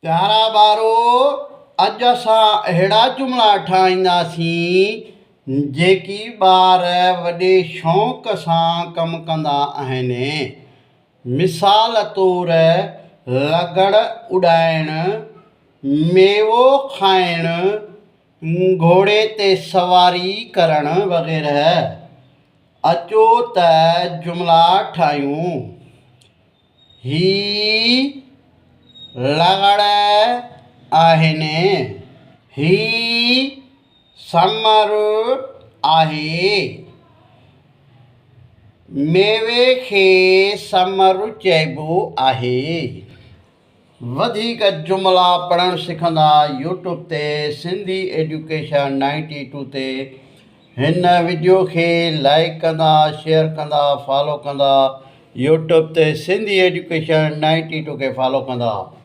پيارا ٻارو! اڄ اسان اهڙا جملا ٺاهينداسين، جيڪي ٻار وڏي شوق سان ڪم ڪندا آهن. مثال طور، لغڙ اڏائڻ، ميوو کائڻ، گهوڙي تي سواري ڪرڻ وغيره. اچو ته جملا ٺاهيون. هي لغڙ آهن. هي سمر آهي. ميوي کي سمر چئبو آهي. وڌيڪ جملا پڙهڻ سکندا يوٽيوب تي سنڌي ايجوڪيشن نائنٽي ٽو تي هن وڊيو کي لائيڪ ڪندا شيئر ڪندا فالو ڪندا يوٽيوب تي سنڌي ايجوڪيشن نائنٽي ٽو کي فالو ڪندا.